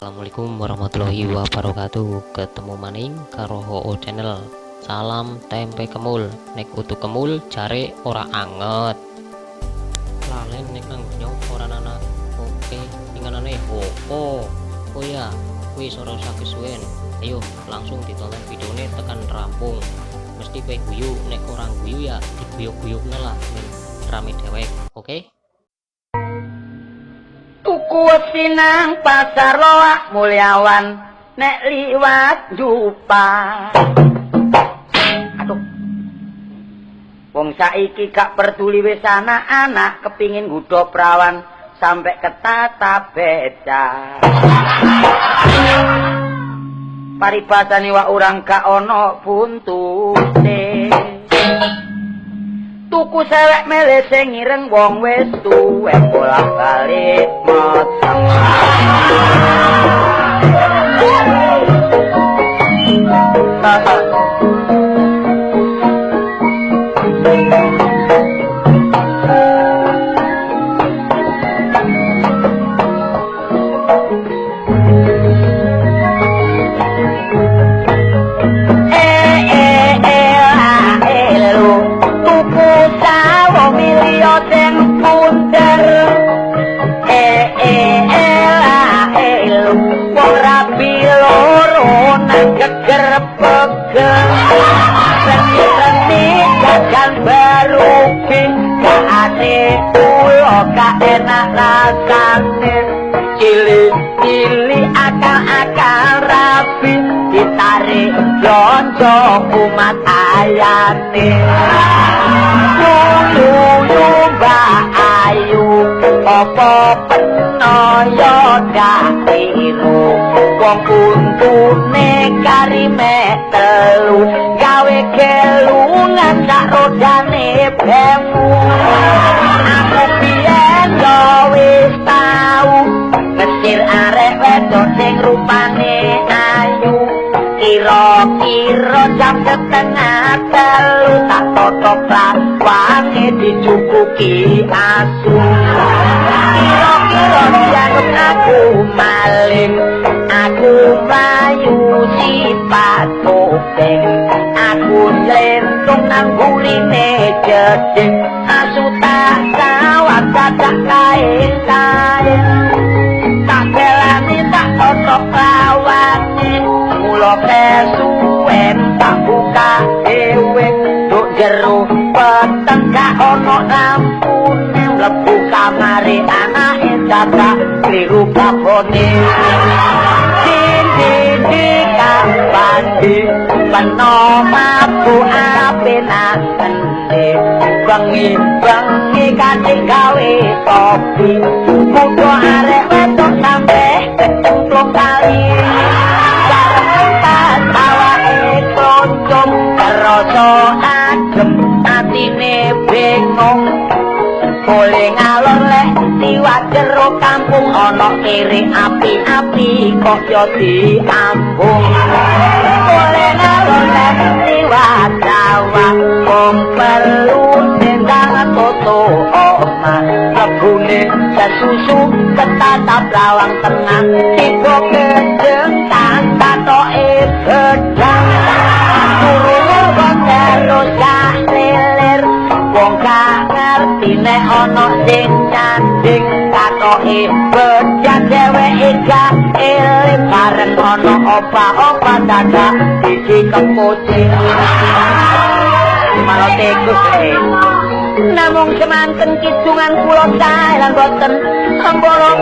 Assalamualaikum warahmatullahi wabarakatuh. Ketemu maning karo Ho Channel. Salam tempe kemul. Nek utu kemul jare ora anget. Lalen nek nang nyong ora nana. Oke, inganane oh. Oh ya, wis ora usah kesuwen. Ayo langsung ditonton videone tekan rampung. Mesti kowe guyu, nek ora guyu ya diguyuk-guyukne lah men rame dewek. Oke? Tuku wesi nang pasar loak Mulyawan nek liwat jupa. Aduh. Wong saiki gak peduli wis anak-anak kepingin nggodha prawan sampai ketata beca. Paribasane wak urang gak ana buntute. Tuku sewek mele sing ireng wong wis tuwek bolak-balik meteng. Enak rasane cili-cili akal-akal rapi ditarik blonjo umat ayane. Yuyu Mbak Ayu apa penoyo dak tiru wong untune karime telu gawe gelungan sak rodane bemu. Aku biyen yo wis tau ngesir arek wedok sing rupane ayu, kira-kira jam 2:30 tak totok lawange dicukuki asu. Kira-kira dianggep aku maling, aku mlayu sifat kuping, aku slentung nang burine jeding, asu tak sawat dadak kain-kain, tak belani tak totok lawange, mula kesuwen tak buka dhewe nduk jero peteng gak ono lampune, mlebu kamare anake dadak kliru babone. Dindi kapandi peno mabuk ape nang endi, bengi-bengi kate gawe topi, kudu arek wedok sampe kecemplung kali. Bareng awake kloncong kerasa adem atine bingung, boleh ngalor leh liwat jero kampung ana kere api-api kok yo diambung. Boleh ngalor leh liwat sawah wong perlu nendang toto omah, lebune sesusu ketatap lawang tengah, tiba kejengkang katoke gedang, turu kok terus gak lilir, wong gak ngerti nek ana sing nyanding, katoke bedhang dheweke gak eling, bareng ana opa-opa dadak siji kepucing. Malah tikus le. Namung semanten kidungan kula sae lan boten ambara.